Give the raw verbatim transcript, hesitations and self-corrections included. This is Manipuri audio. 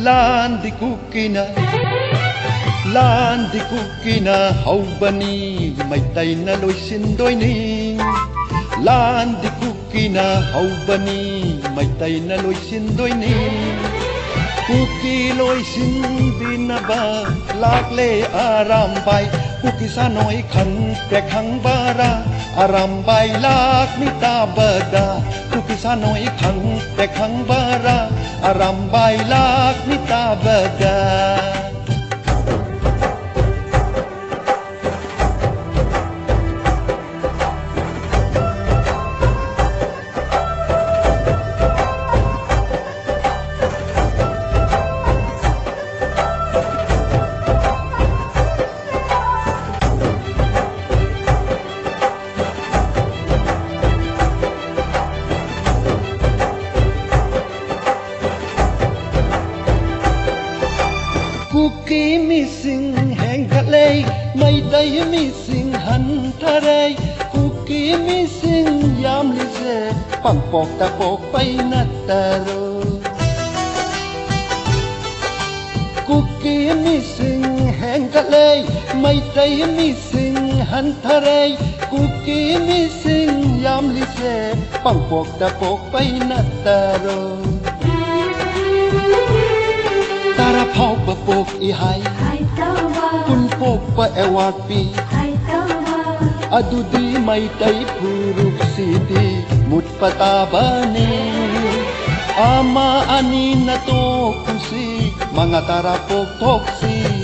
ꯂꯥꯟꯗꯤ ꯀꯨꯀꯤꯅ, ꯂꯥꯟꯗꯤ ꯀꯨꯀꯤꯅ ꯍꯧꯕꯅꯤ, ꯃꯩꯇꯩꯅ ꯂꯣꯏꯁꯤꯟꯗꯣꯏꯅꯤ꯫ ꯂꯥꯟꯗꯤ ꯀꯨꯀꯤꯅ ꯍꯧꯕꯅꯤ, ꯃꯩꯇꯩꯅ ꯂꯣꯏꯁꯤꯟꯗꯣꯏꯅꯤ꯫ ꯀꯨꯀꯤ ꯂꯣꯏꯁꯤꯟꯕꯤꯅꯕ ꯂꯥꯛꯂꯦ ꯑꯔꯥꯝꯕꯥꯏ꯫ ꯀꯨꯀꯤ ꯁꯥꯅꯣꯏ ꯈꯪꯗꯦ ꯈꯪꯕꯔꯥ? ꯑꯔꯥꯝꯕꯥꯏ ꯂꯥꯛꯃꯤ ꯇꯥꯕꯗ꯫ ꯀꯨꯀꯤ ꯁꯥꯅꯣꯏ ꯈꯪꯗꯦ ꯈꯪꯕꯔꯥ? ꯑꯔꯥꯝꯕꯥꯏ ꯂꯥꯛꯃꯤ ꯇꯥꯕꯗ꯫ ꯀꯨꯀꯤ ꯃꯤꯁꯤꯡ ꯍꯦꯟꯒꯠꯂꯦ, ꯃꯩꯇꯩ ꯃꯤꯁꯤꯡ ꯍꯟꯊꯔꯦ꯫ ꯀꯨꯀꯤ ꯃꯤꯁꯤꯡ ꯌꯥꯝꯂꯤꯁꯦ ꯄꯪꯄꯣꯛꯇ ꯄꯣꯛꯄꯩ ꯅꯠꯇꯔꯣ? ꯀꯨꯀꯤ ꯃꯤꯁꯤꯡ ꯍꯦꯟꯒꯠꯂꯦ, ꯃꯩꯇꯩ ꯃꯤꯁꯤꯡ ꯍꯟꯊꯔꯦ꯫ ꯀꯨꯀꯤ ꯃꯤꯁꯤꯡ ꯌꯥꯝꯂꯤꯁꯦ ꯄꯪꯄꯣꯛꯇ ꯄꯣꯛꯄꯩ ꯅꯠꯇꯔꯣ? ꯇꯔꯥ ꯐꯥꯎꯕ ꯄꯣꯛꯏ ꯍꯥꯏ, ꯍꯥꯏ ꯇꯧꯕ꯫ ꯀꯨꯟ ꯄꯣꯛꯄ ꯑꯦꯋꯥꯔꯗ ꯄꯤ, ꯍꯥꯏ ꯇꯧꯕ꯫ ꯑꯗꯨꯗꯤ ꯃꯩꯇꯩ ꯐꯨꯔꯨꯞꯁꯤꯗꯤ ꯃꯨꯠꯄ ꯇꯥꯕꯅꯤ꯫ ꯑꯃ ꯑꯅꯤꯅ ꯇꯣꯛꯈꯨꯁꯤ, ꯃꯉꯥ ꯇꯔꯥ ꯄꯣꯛꯊꯣꯛꯁꯤ꯫